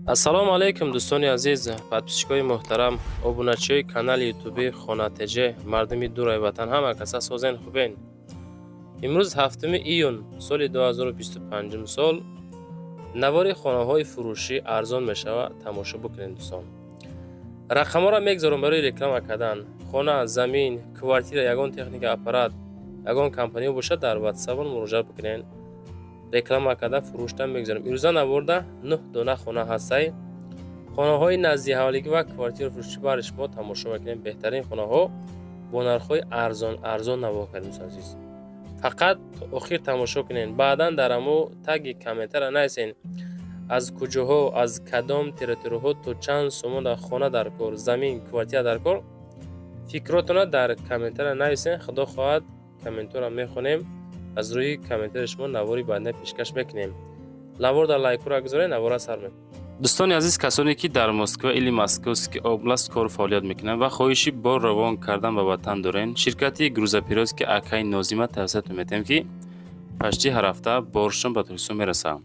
Ассалому алайкум, дӯстони азиз, подписчикои муҳтарам, обуначиҳои канали ютуби Хона ТЖ, мардуми дураи ватан, ҳама каса созен, хубен? Имрӯз 7 июн соли 2025 сол навори хонаҳои фурӯшӣ арзон мешавад, тамошо бикунед, дӯстон. Рақамҳоро мегзорам барои реклама кардан. Хона, замин, квартира, ягон техника, аппарат, ягон компания бошад, дар ватсапон муроҷиат бикунед, реклама карда фурӯштан мегузорем. Имрӯза наворда нӯҳ дона хона ҳастай, хонаҳои назди ҳавлигӣ ва квартира фурӯшӣ. Бари шумо тамошо мекунем, беҳтарин хонаҳо бо нархҳои арзон арзон навор кардем. Дӯстони азиз, фақат охир тамошо кунед, баъдан дар амо таги комментара нависен, аз куҷоҳо, аз кадом территорияҳо то чанд сомон дар хона дар кор, замин, квартира дар кор. Фикротона дар комментара нависен. Худо хоҳад, комментора мехонем, аз рӯи комментари шумо навори баъдина пешкаш мекунем. Навор дар лайкура гузоред, навора сар мекунем. Дӯстони азиз, касоне ки дар Москва или Московский область кору фаъолият мекунанд ва хоҳиши бор равон кардан ба ватан дорен, ширкати грузоперевозки акаи Нозима тавсиятон метиҳем, ки почти ҳар ҳафта боршон ба Тоҷикистон мерасад.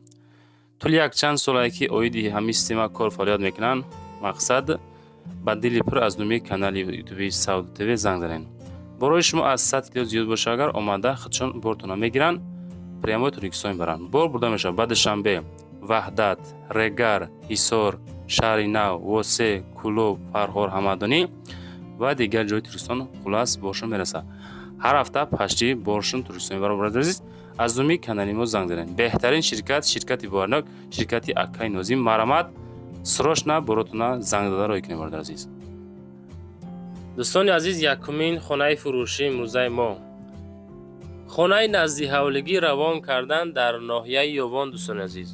Тӯли якчанд солае ки оиди ҳамин система кор фаъолият мекунанд. Мақсад, ба дили пур аз номи канали ютуби Сауд ТВ занг занед. Борои шумо аз 100 кило зиёд боша агар, омада худшон бортона мегиранд, прямой Тоҷикистон мебаранд. Бор бурда мешавад ба Душанбе, Ваҳдат, Регар, Ҳисор, Шаҳри Нав, Восе, Кӯлоб, Фархор, Ҳамадонӣ ва дигар ҷои Тоҷикистон. Хулас, боршон мерасад, ҳар ҳафта почти боршон Тоҷикистон мебаранд. Бародари азиз, аз номи канали мо занг занед. Беҳтарин ширкат, ширкати боварнок, ширкати акаи Нозим. Марҳамат, срочно боротона занг дода роҳӣ кунед, бародари азиз. Дӯстони азиз, якумин хонаи фурӯшии имрӯзаи мо хонаи назди ҳавлигӣ равон кардан дар ноҳияи Ёвон. Дӯстони азиз,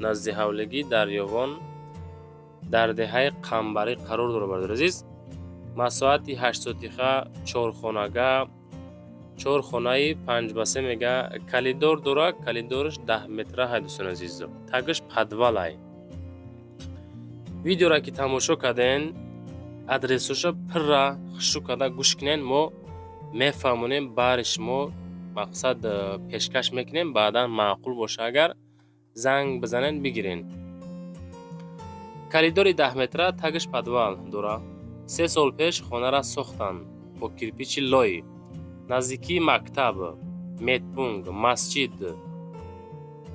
назди ҳавлигӣ дар Ёвон, дар деҳаи Қамбарӣ қарор дорад. Бародари азиз, масоҳати 8 сотиха, чорхонага, чор хонаи 5 ба 3 мега, коридор дорад, коридораш 10 метра ҳай. Дӯстони азиз, тагаш подвалай. Видеора ки тамошо карден, адресоша пурра хушрӯ карда гӯш кунен, мо мефаҳмонем, баъри шумо мақсад пешкаш мекунем. Баъдан маъқул боша агар, занг бизанед, бигирен. Коридори 10 метра, тагаш подвал дора. 3 сол пеш хонара сохтанд бо кирпичи лой. Наздикии мактаб, медпункт, масҷид,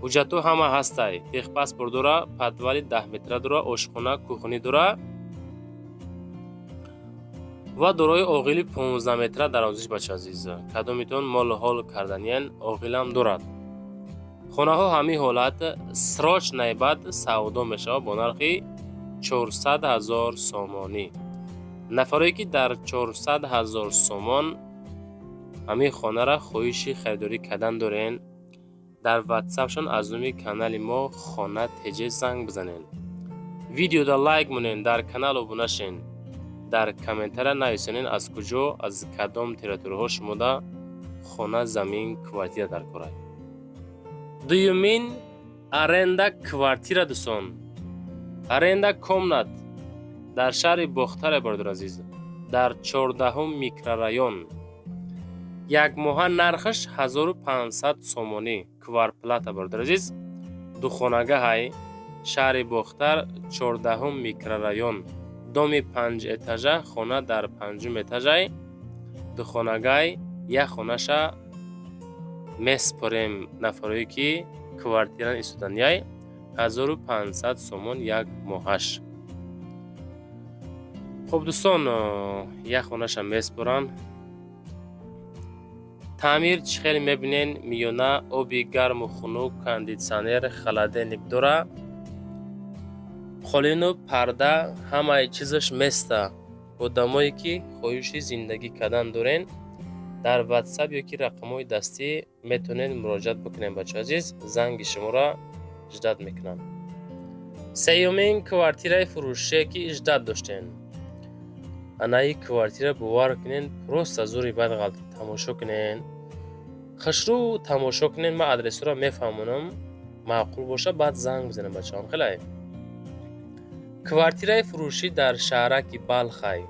ҳуҷҷатҳо ҳама ҳастай, техпаспорт дора. Подвали 10 метра дора, ошхона, кухня дора ва дорои оғили 15 метра дарозиш. Бача азиз, кадомитон молу ҳол карданиен, оғилам дорад. Хонаҳо ҳамин ҳолат срочно баъд савдо мешавад бо нархи 400 000 сомонӣ. Нафарое ки дар 400 000 сомон ҳамин хонара хоҳиши харидорӣ кардан дорен, дар ватсапшон аз номи канали мо Хона ТЖ занг бизанед. Видеода лайк монен, дар канал обуна шен, дар комментария нависонед, аз куҷо, аз кадом территорияҳо шумода хона, замин, квартира дар корад. Дуюмин аренда квартира, дӯстон, аренда комнат дар шаҳри Бохтаре, бародари азиз, дар 14-ум микрорайон. Якмоҳа нархаш 1500 сомонӣ кварплата. Бародари азиз, духонага ҳай. Шаҳри Бохтар, 14-ум микрорайон, доми панҷ этажа, хона дар панҷум этажай, духонагай. Як хонаша меспорем нафарое ки квартиран истоданияй, 1500 сомон як моҳаш. Хуб, дӯстон, як хонаша меспоранд. Таъмир чӣ хеле мебинен, миёна, оби гарму хунук, кондитсионер, холодильник дора, қолину парда, ҳамаи чизаш места. Одамое ки хоҳиши зиндагӣ кардан дорен, дар ватсап ё ки рақамҳои дастӣ метавонед муроҷиат бикунед. Бачаҳои азиз, занги шуморо ждать мекунам. Сеюмин квартираи фурӯшие ки ждать доштем, анаи квартира, бовар кунен, просто зури бад ғалти. Тамошо кунен, хушрӯ тамошо кунен, ман адресҳоро мефаҳмонам. Маъқул боша, баъд занг бизанем, бачаҳом. Хелай квартираи фурӯшӣ дар шаҳраки Балхай,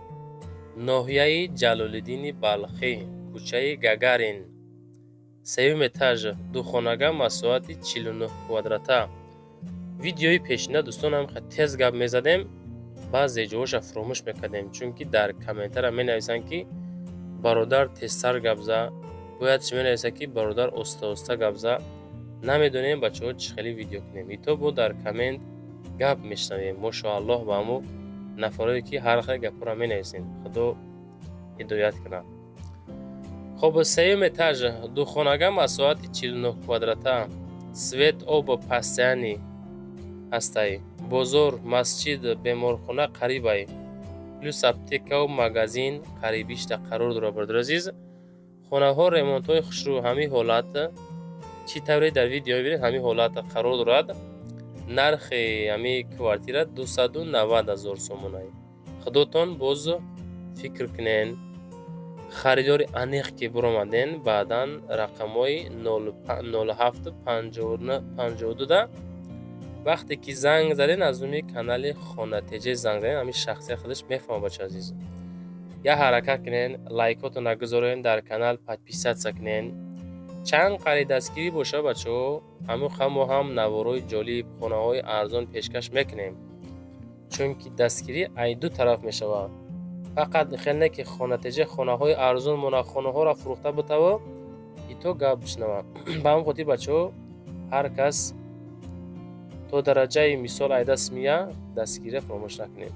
ноҳияи Ҷалолиддини Балхӣ, кӯчаи Гагарин, сеюм этаж, духонага, масоҳати 49 квадрата. Видеои пешина, дӯстон, ҳам тез гап мезадем, баъзе ҷоҳоша фуромӯш мекардем, чунки дар комментария менависанд, ки бародар, тезтар гап за, бояд чӣ менависад, ки бародар, оста-оста гап за. Намедонем, бачаҳо, чӣ хеле видео кунем. Ито бо дар коммент гап мешунавем. Мошоаллоҳ ба ҳамо нафарое, ки ҳар хел гапҳоро менависем, Худо ҳидоят кунад. Хоб, сеюм этаж, духонага, масоҳати 49 квадрата, свет, об постоянный ҳастай, бозор, масҷид, беморхона қарибай, плюс аптекаву магазин қарибишта қарор дорад. Бародари азиз, хонаҳо ремонтҳои хушрӯ, ҳамин ҳолат, чӣ тавре дар видео мебинед, ҳамин ҳолат қарор дорад. Нархи ҳамин квартира 290 000 сомонай. Худотон боз фикр кунен, харидори аниқ ки биромаден, баъдан рақамҳои 0752 да вақте ки занг заден, аз номи канали Хонатеҷе занг заден, ҳамин шахсия худаш мефаҳмад. Бача азиз, як ҳаракат кунен, лайкотона гузорен, дар канал подписаться кунен. Чанд қари дастгирӣ боша, бачаҳо, ҳамин мо ҳам наворои ҷолиб, хонаҳои арзон пешкаш мекунем, чунки дастгирӣ ай ду тараф мешавад. Фақат хел не, ки Хонатеҷе хонаҳои арзон мона, хонаҳоро фурӯхта бутаво, ито гап бишнава. Ба ҳамин хотир, бачаҳо, ҳар кас то дараҷаи мисол ай даст мия дастгирия фаромӯш накунем.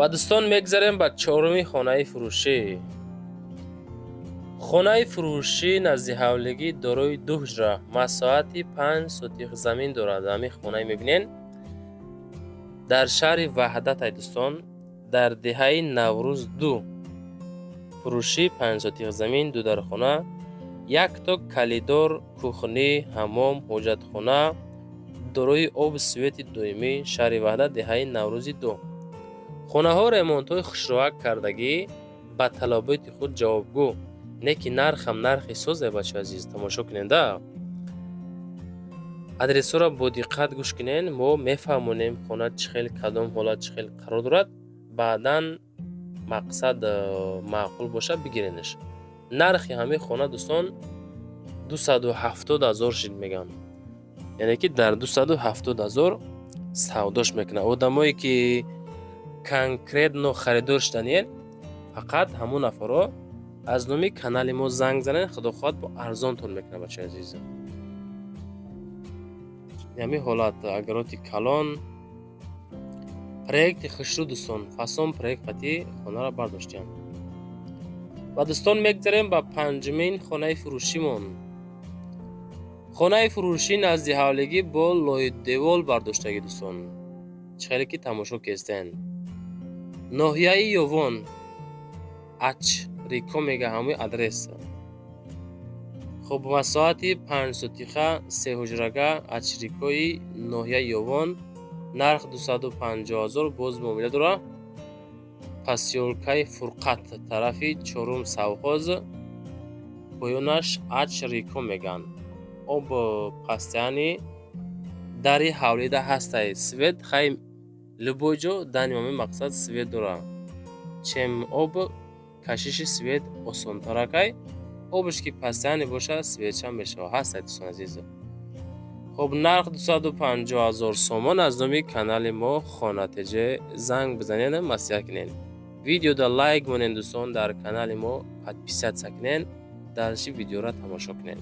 Ва дӯстон, мегзарем ба чоруми хонаи фурӯшӣ. Хонаи фурӯшӣ назди ҳавлигӣ, дорои ду ҳуҷра, масоҳати 5 сотих замин дорад. Ҳамин хонаи мебинен дар шаҳри Ваҳдат ай, дӯстон, дар деҳаи Наврӯз ду. Фурӯшӣ 5 сотих замин, ду дархона, якто коридор, кухня, ҳаммом, ҳоҷатхона, дорои обу свети доимӣ. Шаҳри Ваҳдат, деҳаи Наврӯзи ду. Хонаҳо ремонтҳои хушроак кардагӣ, ба талаботи худ ҷавобгӯ, не ки нархам нархи созе. Бачаи азиз, тамошо куненда, адресҳоро бо диққат гӯш кунен. Мо мефаҳмонем, хона чӣ хел, кадом ҳолат, чӣ хел қарор дорад. Баъдан мақсад маъқул бошад, бигиренаш. Нархи ҳамин хона, дӯстон, 270 000 шид мегӯянд, яъне ки дар 270 000 савдош мекунад. Одамое ки конкретно харидор шуданиен, фақат ҳамон нафарҳо аз номи канали мо занг занед, худо хоҳад, бо арзонтон мекунад. Бачаи азиз, ҳамин ҳолат, огороди калон, проекти хушрӯ, дӯстон, фасон проект қатӣ хонаро бардоштиям. Ва дӯстон, мегзарем ба панҷумин хонаи фурӯшимон. Хонаи фурӯшӣ назди ҳавлигӣ, бо лойдевол бардоштагӣ. Дӯстон, чӣ хеле ки тамошо кестен, ноҳияи Ёвон, Ач Рико мега ҳамои адрес. Хуб, масоҳати 5 сотиха, сеҳуҷрага, Ачрикои ноҳияи Ёвон, нарх 250 000, боз муомила дорад. Посёлкаи Фурқат, тарафи чорум совхоз, поёнаш Ач Рико мегӯянд. Об постоянный дари ҳавлида ҳастай, свет хай любой ҷо дани мами мақсад свет дорад, чем об кашиши свет осонтаракай. Обш ки постоянный бошад, светшам мешавад. Ҳастай, дӯстон азиз. Хуб, нарх 250 000 сомон. Аз номи канали мо Хона ТЖ занг бизанед, маслиҳат кунед. Видеода лайк монед дӯстон, дар канали мо подписаться кунед, дальше видеоро тамошо кунед.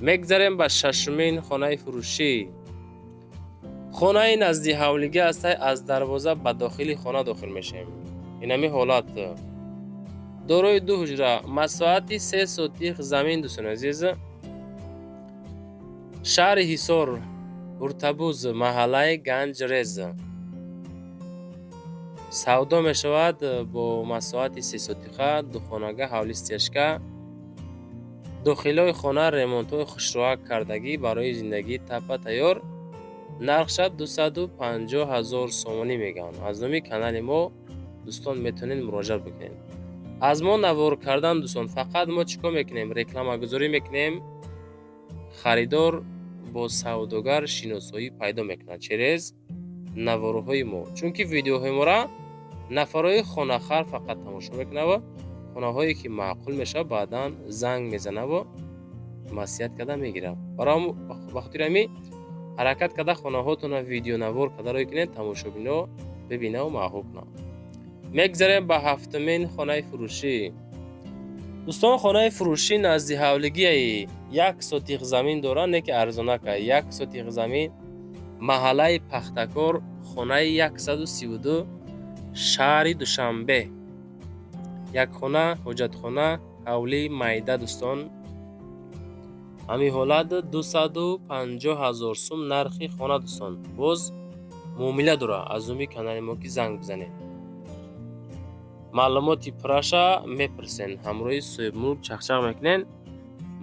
Мегзарем ба шашумин хонаи фурӯшӣ. Хонаи назди ҳавлига аст, аз дарвоза ба дохили хона дохил мешавем. Инами ҳолат. Дорои ду ҳуҷра, масоҳати 3 сотих замин дӯстони азиз. Шаҳри Ҳисор, Ҳуртабуз, маҳаллаи Ганҷрез. Савдо мешавад бо масоҳати 3 сотиха, духонага, ҳавли стяжка. Дохилҳои хона ремонтҳои хушроҳак кардагӣ, барои зиндагӣ тапа тайёр. Нархша 250 000 сомонӣ мегӯянд. Аз номи канали мо дӯстон метавонед муроҷиат бикунед. Аз мо навор кардан дӯстон, фақат мо чӣ кор мекунем? Рекламагузорӣ мекунем. Харидор бо савдогар шиносоӣ пайдо мекунад через наворҳои мо. Чунки видеоҳои моро нафарҳои хонахар фақат тамошо мекунад ва хонаҳое ки маъқул мешавад баъдан занг мезанад ва маслиҳат карда мегирад. Ба хотири ҳамин ҳаракат карда хонаҳотонро видеонавор карда рӯй кунед, тамошобино бибинаву маъқул кунанд. Мегзарем ба ҳафтумин хонаи фурӯшӣ. Дӯстон, хонаи фурӯшӣ назди ҳавлигияи 1 сотих замин дорад, не ки арзонака. 1 сотих замин, маҳаллаи Пахтакор, хонаи 132, шаҳри Душанбе. Як хона, ҳоҷатхона, ҳавлии майда дӯстон. Ҳамин ҳолат 250 000 сум нархи хона дӯстон. Боз муомила дорад, аз номи канали мо ки занг бизанед. Маълумоти пурраша мепурсен, ҳамроҳи соҳибмулк чақчақ мекунен,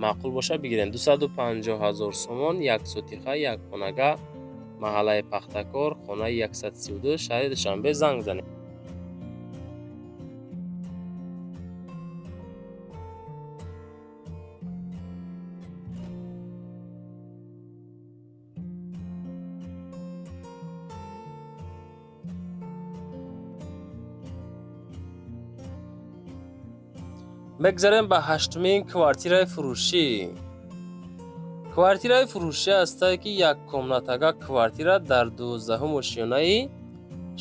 маъқул боша бигирен. 250 000 сомон, 1 сотиха, як хонага, маҳаллаи Пахтакор, хонаи 132, шаҳри Душанбе занг занед. Мегзарем ба ҳаштумин квартираи фурӯшӣ. Квартираи фурӯшӣ ҳастае ки як комнатага квартира дар 12-ум ошёнаи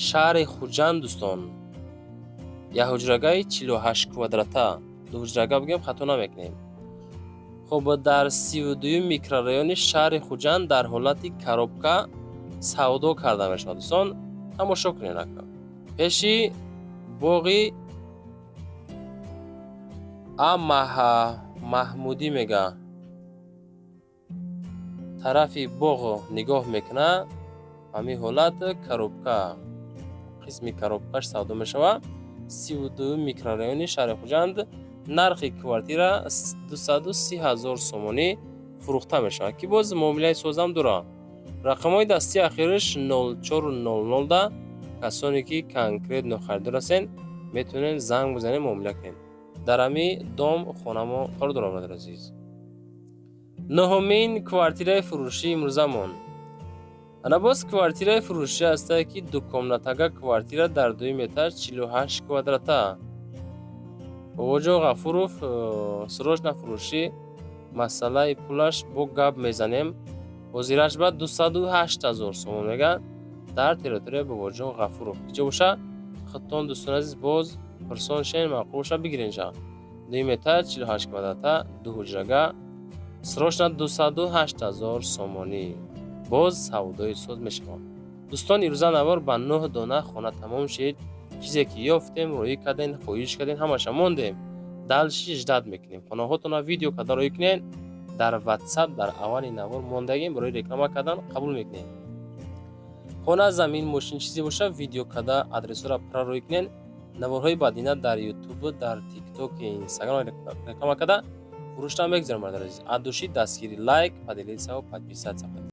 шаҳри Хуҷанд дӯстон. Як ҳуҷрагаи 48 квадрата. Ду ҳуҷрага бигем хато намекунем. Хуб, дар 32-юм микрорайони шаҳри Хуҷанд дар ҳолати коробка савдо карда мешавад дӯстон. Тамошо кунед ака. Пеши боғи Маҳмудӣ мега. Тарафи боғ нигоҳ мекунад. Ҳамин ҳолат коробка, қисми коробкаш савдо мешавад. 32 микрорайони шаҳри Хуҷанд нархи квартира 230 000 сомонӣ фурӯхта мешавад, ки боз муомилаи созам дорад. Рақамҳои дастии ахираш 0400 да касоне ки конкретно харидор ҳастен метавонед занг бизанед, муомила кунед. Дар ҳамин дом хонамо қарор дорад, бародари азиз. Нуҳумин квартираи фурӯшии имрӯзамон. Ана боз квартираи фурӯшӣ ҳастае ки дукомнатага квартира дар дуюм этаж 48 квадрата. Бобоҷон Ғафуров срочно фурӯшӣ, масъалаи пулаш бо гап мезанем. Ҳозираш ба 208 000 сомон мегӯянд дар территорияи Бобоҷон Ғафуров. Киҷо боша? Худтон дӯстони азиз боз пурсон шен, маъқул боша бигирен ша. Дуюм этаж 48 квадрата, ду ҳуҷрага, срочно 208 000 сомонӣ. Боз савдои соз мешавад. Дӯстон, ирӯза навор ба 9 дона хона тамом шид. Чизе ки ёфтем, рӯӣ кардем, хоҳиш кардем, ҳамаша мондем. Дальше ждать мекунем. Хонаҳотонро видео карда рӯӣ кунед. Дар WhatsApp дар аввали навор мондагем, барои реклама кардан қабул мекунем. Хона, замин, мошин чизе боша видео карда адресҳоро пурра рӯӣ кунед. Наворҳои баъдина дар YouTube, дар TikTok, Instagram реклама карда фурӯшта мегузарем, бародари азиз. Аз души дастгирӣ лайк, поделиться ва подписаться.